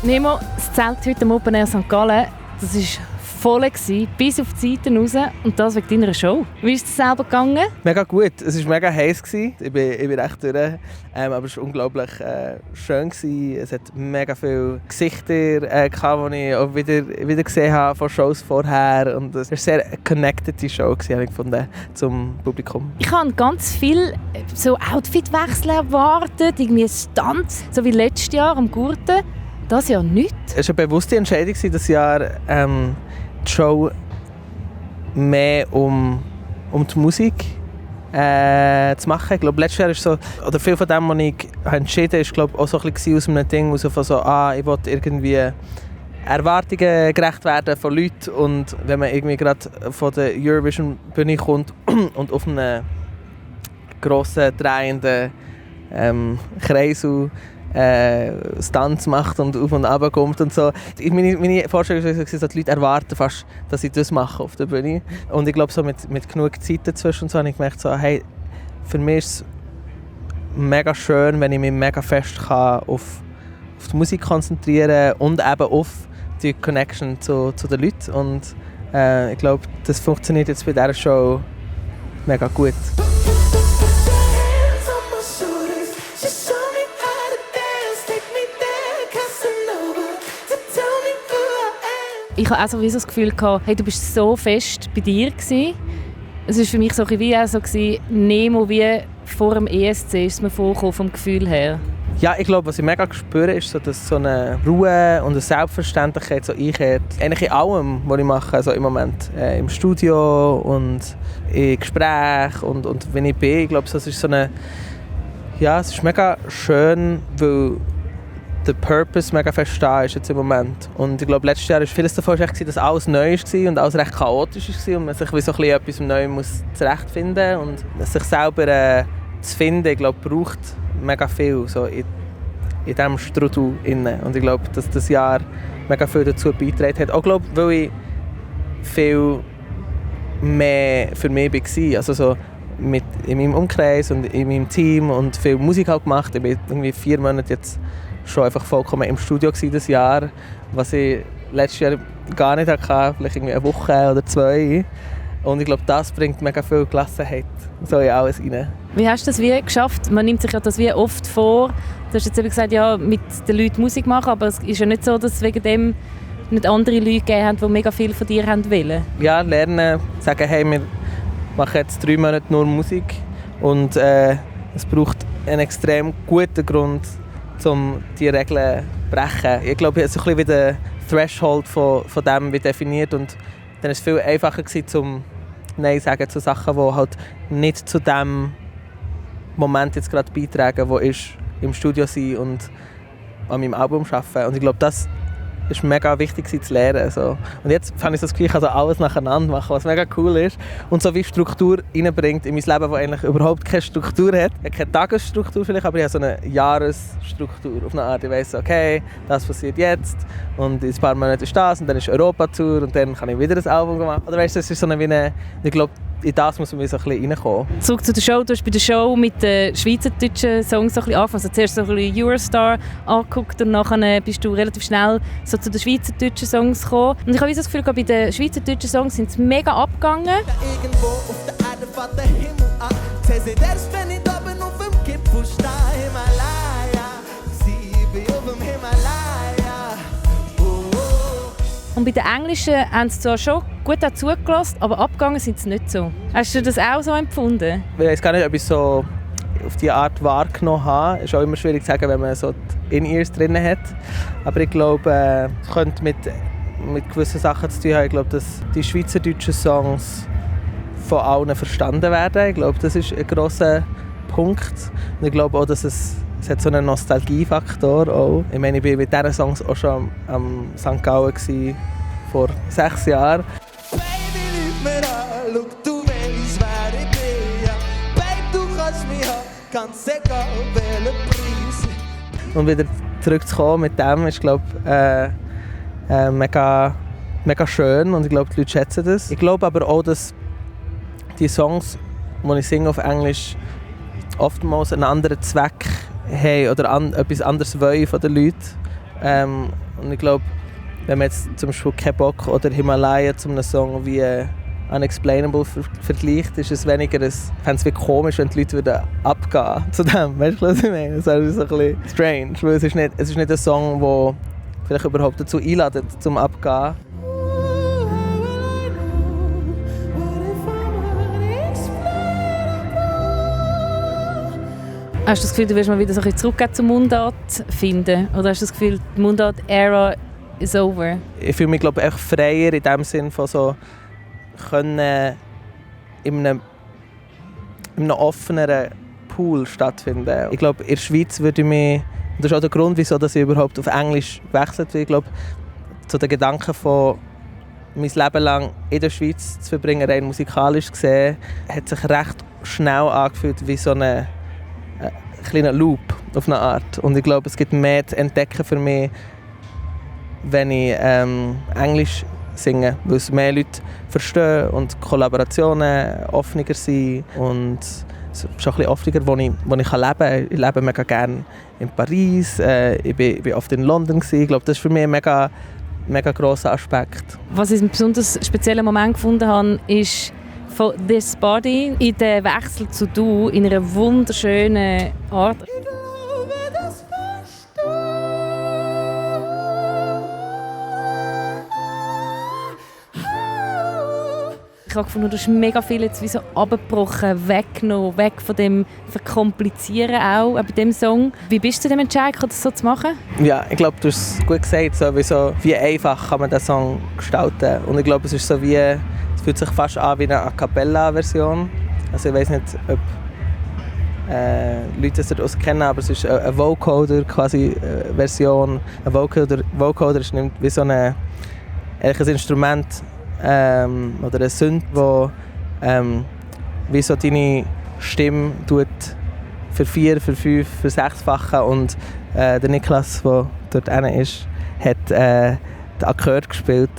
Nemo, das Zelt heute am Open Air St. Gallen, das war voll gewesen, bis auf die Seiten raus und das wegen deiner Show. Wie ist es selber gegangen? Mega gut. Es war mega heiß gewesen. Ich bin echt durch. Aber es war unglaublich schön gewesen. Es hat mega viele Gesichter gehabt, die ich auch wieder gesehen habe von Shows vorher. Und es war eine sehr connected Show gewesen, ich gefunden, zum Publikum. Ich habe ganz viel so Outfitwechsel erwartet, irgendwie Stunts, so wie letztes Jahr am Gurten. Das Jahr nicht. Es war eine bewusste Entscheidung dieses Jahr, die Show mehr um die Musik zu machen. Ich glaube, letztes Jahr ist so, oder viel von dem, was ich entschieden habe, ist glaube auch so ein bisschen aus einem Ding, von so, ich will irgendwie Erwartungen gerecht werden von Leuten und wenn man irgendwie gerade von der Eurovision-Bühne kommt und auf einem grossen, drehenden Kreisel Stunts macht und auf und runter kommt und so. Meine Vorstellung war, dass die Leute erwarten fast, dass ich das mache auf der Bühne. Und ich glaube, so mit genug Zeit dazwischen und so, habe ich gemerkt, so, hey, für mich ist es mega schön, wenn ich mich mega fest kann auf die Musik konzentrieren und eben auf die Connection zu den Leuten. Und ich glaube, das funktioniert jetzt bei dieser Show mega gut. Ich hatte auch so das Gefühl, hey, du bist so fest bei dir gewesen. Es war für mich so wie auch so Nemo wie vor dem ESC ist es mir vorgekommen, vom Gefühl her. Ja, ich glaube, was ich mega spüre, ist, so, dass so eine Ruhe und eine Selbstverständlichkeit so einkehrt. Eigentlich in allem, was ich mache, also im Moment. Im Studio und in Gesprächen und wenn ich bin. Ich glaube, es ist so eine... Ja, es ist mega schön, weil der Purpose mega fest da ist jetzt im Moment. Und ich glaube, letztes Jahr war vieles davon echt, dass alles neu war und alles recht chaotisch war und man sich wie so etwas Neues muss zurechtfinden muss. Und sich selber zu finden, ich glaube, braucht mega viel so in diesem Strudel. Und ich glaube, dass das Jahr mega viel dazu beigetragen hat. Auch glaube, weil ich viel mehr für mich war. Also so in meinem Umkreis und in meinem Team und viel Musik halt gemacht. Ich bin irgendwie 4 Monate jetzt schon einfach vollkommen im Studio dieses Jahr, was ich letztes Jahr gar nicht hatte, vielleicht irgendwie eine Woche oder 2. Und ich glaube, das bringt mega viel Gelassenheit so in alles rein. Wie hast du das wie geschafft? Man nimmt sich ja das wie oft vor. Du hast jetzt eben gesagt, ja, mit den Leuten Musik machen, aber es ist ja nicht so, dass es wegen dem nicht andere Leute gegeben haben, die mega viel von dir wollen. Ja, lernen, sagen, hey, wir machen jetzt 3 Monate nur Musik und es braucht einen extrem guten Grund, um diese Regeln zu brechen. Ich glaube, es ist ein bisschen wie der Threshold von dem wie definiert und dann war es viel einfacher gewesen, Nein sagen zu Sachen, die halt nicht zu dem Moment jetzt gerade beitragen, wo ich im Studio sein und an meinem Album arbeiten. Und ich glaube, das ist mega wichtig zu lernen. So. Und jetzt habe ich das Gefühl, ich kann alles nacheinander machen, was mega cool ist. Und so wie Struktur reinbringt in mein Leben, das eigentlich überhaupt keine Struktur hat. Ich habe keine Tagesstruktur vielleicht, aber ich habe so eine Jahresstruktur auf eine Art. Ich weiss, okay, das passiert jetzt und in ein paar Monaten ist das und dann ist Europa-Tour und dann kann ich wieder ein Album machen. Oder weißt du, es ist so eine, ich glaube, in das muss man so ein bisschen reinkommen. Zurück zu der Show. Du hast bei der Show mit den schweizerdeutschen Songs so ein bisschen angefangen. Also zuerst so ein bisschen Eurostar angeguckt und nachher bist du relativ schnell so zu den schweizerdeutschen Songs gekommen. Und ich habe das Gefühl, bei den schweizerdeutschen Songs sind es mega abgegangen. Irgendwo auf der Erde fährt der Himmel an. Selbst wenn ich da bin auf dem Gipfel stehe, Himalaya. Sie bin auf dem Himalaya. Und bei den Englischen haben sie zwar schon gut zugelassen, aber abgegangen sind sie nicht so. Hast du das auch so empfunden? Ich weiß gar nicht, ob ich so auf diese Art wahrgenommen habe. Es ist auch immer schwierig zu sagen, wenn man so die In-Ears drin hat. Aber ich glaube, es könnte mit gewissen Sachen zu tun haben. Ich glaube, dass die schweizerdeutschen Songs von allen verstanden werden. Ich glaube, das ist ein grosser Punkt. Und ich glaube auch, dass es hat so einen Nostalgiefaktor auch. Ich meine, ich war mit diesen Songs auch schon am St. Gallen vor 6 Jahren. Baby, lüg mir an, schau, du weißt, wer ich bin. Ja. Baby, du kannst mich haben, ganz egal, welchen Preis. Und wieder zurückzukommen mit dem ist, glaube ich, mega schön und ich glaube, die Leute schätzen das. Ich glaube aber auch, dass die Songs, die ich singe auf Englisch, oftmals einen anderen Zweck haben oder etwas anderes wollen von den Leuten. Und ich glaube, wenn man jetzt zum Beispiel Kebok oder Himalaya zu einem Song wie Unexplainable vergleicht, ist es weniger fände es wie komisch, wenn die Leute würden abgehen zu dem. Weißt du, was ich meine? Das ist ein bisschen strange, weil es ist nicht ein Song, der vielleicht überhaupt dazu einladet, zum Abgehen. Hast du das Gefühl, du wirst mal wieder so ein bisschen zurückgehen zur Mundart finden? Oder hast du das Gefühl, die Mundart-Ära is over? Ich fühle mich, glaube ich, echt freier in dem Sinn von so können in einem offeneren Pool stattfinden. Ich glaube, in der Schweiz würde ich mich, und das ist auch der Grund, wieso ich überhaupt auf Englisch gewechselt bin, ich glaube, zu den Gedanken von mein Leben lang in der Schweiz zu verbringen, rein musikalisch gesehen, hat sich recht schnell angefühlt wie so ein kleiner Loop auf eine Art. Und ich glaube, es gibt mehr zu entdecken für mich, wenn ich Englisch singe, weil es mehr Leute verstehen und Kollaborationen offener sind und es ist schon ein bisschen offener, wo ich leben kann. Ich lebe mega gerne in Paris, ich bin oft in London gewesen. Ich glaube, das ist für mich ein mega grosser Aspekt. Was ich einen besonders speziellen Moment gefunden habe, ist von «This Body» in den Wechsel zu «Du» in einer wunderschönen Art. Ich habe gefunden, du hast mega viel jetzt wie so abgebrochen, weggenommen, weg von dem Verkomplizieren auch bei diesem Song. Wie bist du zu dem Entscheid, das so zu machen? Ja, ich glaube, du hast es gut gesagt, so wie einfach kann man diesen Song gestalten. Und ich glaube, es ist so wie, es fühlt sich fast an wie eine A Cappella-Version. Also ich weiß nicht, ob Leute das daraus kennen, aber es ist eine Vocoder quasi Version. Ein Vocoder ist wie so ein Instrument, oder ein Synth, wo wie so deine Stimme für 4, für 5, für 6-fachen und der Niklas, der dort ist, hat den Akkord gespielt,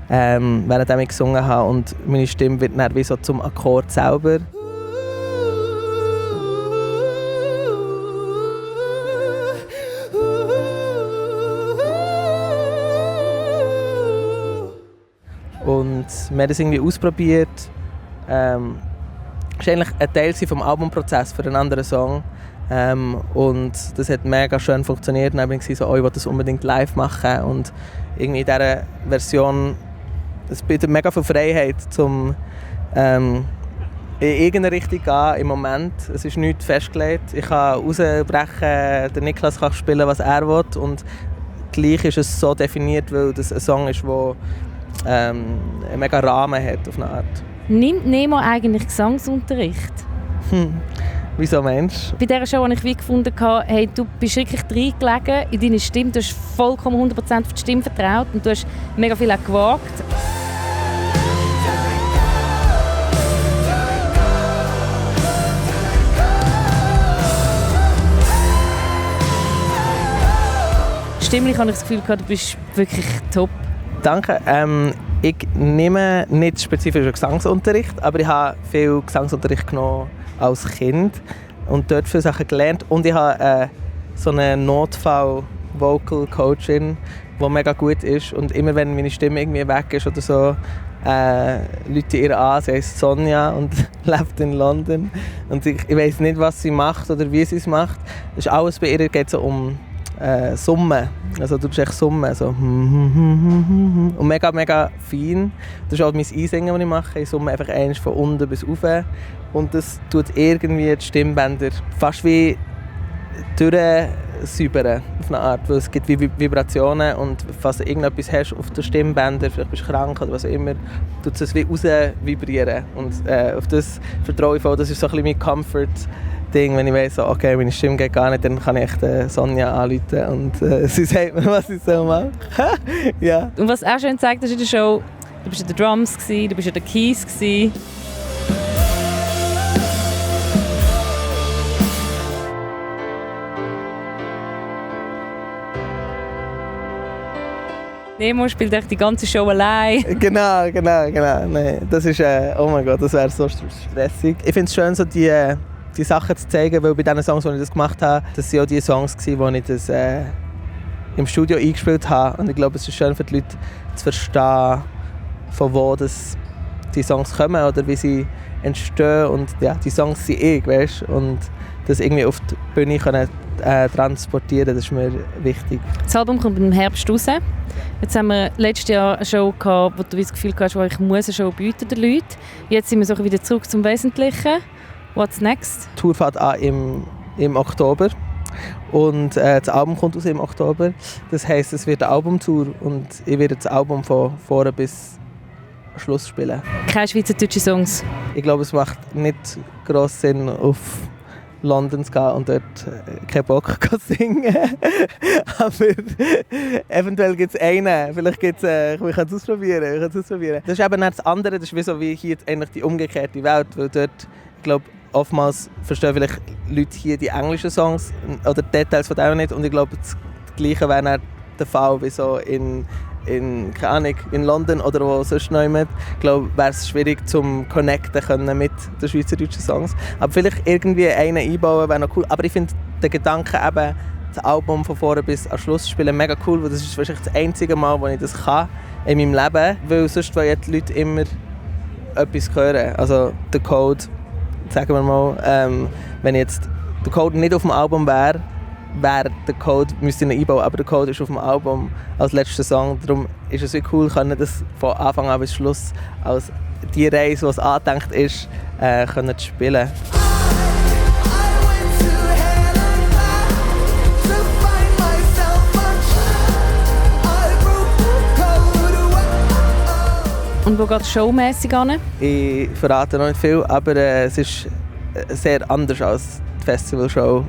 während ich gesungen habe und meine Stimme wird dann wie so zum Akkord selber. Und wir haben das irgendwie ausprobiert. Es war eigentlich ein Teil vom Albumprozess für einen anderen Song. Und das hat mega schön funktioniert. Und dann war ich so, ich will das unbedingt live machen. Und irgendwie in dieser Version, es bietet mega viel Freiheit, um in irgendeine Richtung gehen im Moment. Es ist nichts festgelegt. Ich kann rausbrechen, der Niklas kann spielen, was er will. Und gleich ist es so definiert, weil das ein Song ist, der einen mega Rahmen hat auf eine Art. Nimmt Nemo eigentlich Gesangsunterricht? Wieso meinst du? Bei dieser Show habe ich wie gefunden, hey, du bist wirklich reingelegen in deine Stimme, du hast vollkommen 100% auf die Stimme vertraut und du hast mega viel auch gewagt. Stimmlich habe ich das Gefühl, du bist wirklich top. Danke. Ich nehme nicht spezifischen Gesangsunterricht, aber ich habe viel Gesangsunterricht genommen als Kind und dort viele Sachen gelernt. Und ich habe so eine Notfall-Vocal-Coachin, die mega gut ist. Und immer wenn meine Stimme irgendwie weg ist oder so, Leute ihr an, sie heisst Sonja und lebt in London. Und ich weiss nicht, was sie macht oder wie sie es macht. Das ist alles bei ihr geht so um Summen. Also du bist echt Summen. So. Und mega, mega fein. Das ist auch mein Einsingen, das ich mache. Ich summe einfach eins von unten bis rauf. Und das tut irgendwie die Stimmbänder fast wie durchsäubern auf eine Art. Weil es gibt wie Vibrationen und falls du irgendetwas hast auf den Stimmbändern, vielleicht bist du krank oder was auch immer, tut es wie raus vibrieren. Und auf das vertraue ich voll. Das ist so ein bisschen mein Comfort-Ding, wenn ich weiss, okay, meine Stimme geht gar nicht, dann kann ich echt Sonja anrufen und sie sagt mir, was ich so mache. Ja. Und was auch schön zeigt, ist in der Show, du bist an den Drums, du bist an den Keys. Nemo spielt echt die ganze Show allein. Genau. Nein, das ist, oh mein Gott, das wäre so stressig. Ich finde es schön, so die Sachen zu zeigen, weil bei diesen Songs, die ich das gemacht habe, das waren auch die Songs, wo ich das im Studio eingespielt habe. Und ich glaube, es ist schön für die Leute zu verstehen, von wo die Songs kommen oder wie sie entstehen. Und ja, die Songs sind weißt? Und das irgendwie auf die Bühne können, transportieren, das ist mir wichtig. Das Album kommt im Herbst raus. Jetzt haben wir letztes Jahr eine Show gehabt, wo du das Gefühl hast, wo ich eine Show bieten den Leuten. Jetzt sind wir so wieder zurück zum Wesentlichen. What's next? Die Tour fährt an im Oktober und das Album kommt aus im Oktober. Das heisst, es wird eine Albumtour und ich werde das Album von vorne bis Schluss spielen. Keine schweizerdeutsche Songs? Ich glaube, es macht nicht gross Sinn, auf London zu gehen und dort keinen Bock zu singen. Aber eventuell gibt es einen. Vielleicht gibt es, ich kann es ausprobieren. Das ist eben das andere, das ist wie so wie hier eigentlich die umgekehrte Welt. Weil dort, ich glaube, oftmals verstehen vielleicht Leute hier die englischen Songs oder Details von denen nicht. Und ich glaube, das Gleiche wäre dann der Fall wie so in keine Ahnung, in London oder wo sonst noch jemand. Ich glaube, wäre es schwierig zum connecten können mit den schweizerdeutschen Songs. Aber vielleicht irgendwie einen einbauen wäre noch cool. Aber ich finde den Gedanken eben, das Album von vorne bis am Schluss zu spielen, mega cool, weil das ist wahrscheinlich das einzige Mal, wo ich das kann in meinem Leben. Weil sonst wollen die Leute immer etwas hören. Also der Code, sagen wir mal, wenn jetzt der Code nicht auf dem Album wäre der Code, müsste ich ihn einbauen, aber der Code ist auf dem Album als letzter Song. Darum ist es wirklich cool, können das von Anfang an bis Schluss als die Reise, die es angedenkt ist, können zu spielen. Und wo geht es showmässig an? Ich verrate noch nicht viel, aber es ist sehr anders als die Festivalshow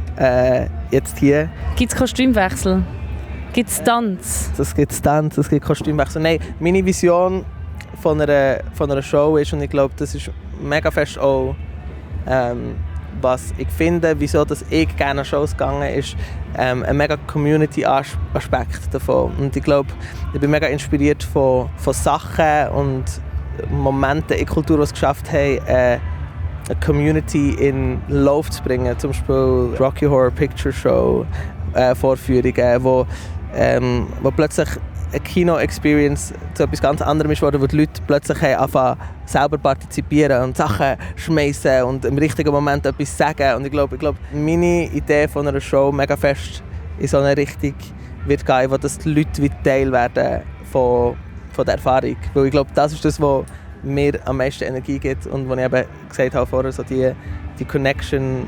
jetzt hier. Gibt es Kostümwechsel? Gibt es Tanz? Es gibt Tanz, es gibt Kostümwechsel. Nein, meine Vision von einer Show ist, und ich glaube, das ist mega fest auch, was ich finde, wieso dass ich gerne an Shows gegangen ist, ein mega Community-Aspekt davon. Und ich glaube, ich bin mega inspiriert von Sachen und Momenten in Kultur, die es geschafft haben, eine Community in Lauf zu bringen. Zum Beispiel Rocky Horror Picture Show, Vorführungen, wo plötzlich eine Kino-Experience zu etwas ganz anderem ist geworden, wo die Leute plötzlich anfangen, selber partizipieren und Sachen schmeißen und im richtigen Moment etwas sagen. Und ich glaube, meine Idee von einer Show mega fest in so eine Richtung wird gehen, wo das die Leute wie Teil werden von der Erfahrung. Weil ich glaube, das ist das, was mir am meisten Energie gibt und was ich eben gesagt habe vorher, so die Connection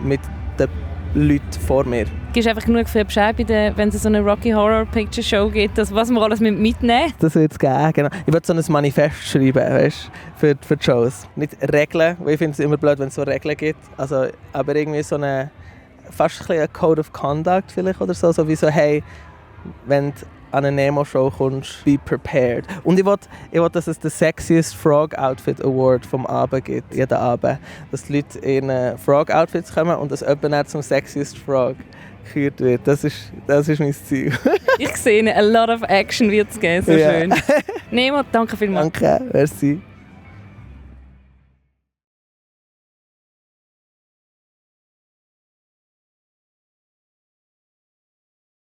mit den Leuten vor mir. Gibst einfach genug für Bescheid, wenn es so eine Rocky Horror Picture Show gibt, was wir alles mitnehmen? Das wird es geben, genau. Ich würde so ein Manifest schreiben, weißt, für die Shows. Nicht Regeln, weil ich finde es immer blöd, wenn es so Regeln gibt. Also, aber irgendwie so eine, fast ein Code of Conduct vielleicht oder so. So wie so, hey, wenn du an eine Nemo-Show kommst, be prepared. Und ich will, dass es den Sexiest Frog Outfit Award vom Abend gibt, jeden Abend. Dass die Leute in Frog Outfits kommen und dass jemand zum Sexiest Frog gekürt wird. Das ist mein Ziel. Ich sehe, a lot of action wird es geben, so schön. Nemo, danke vielmals. Danke, merci.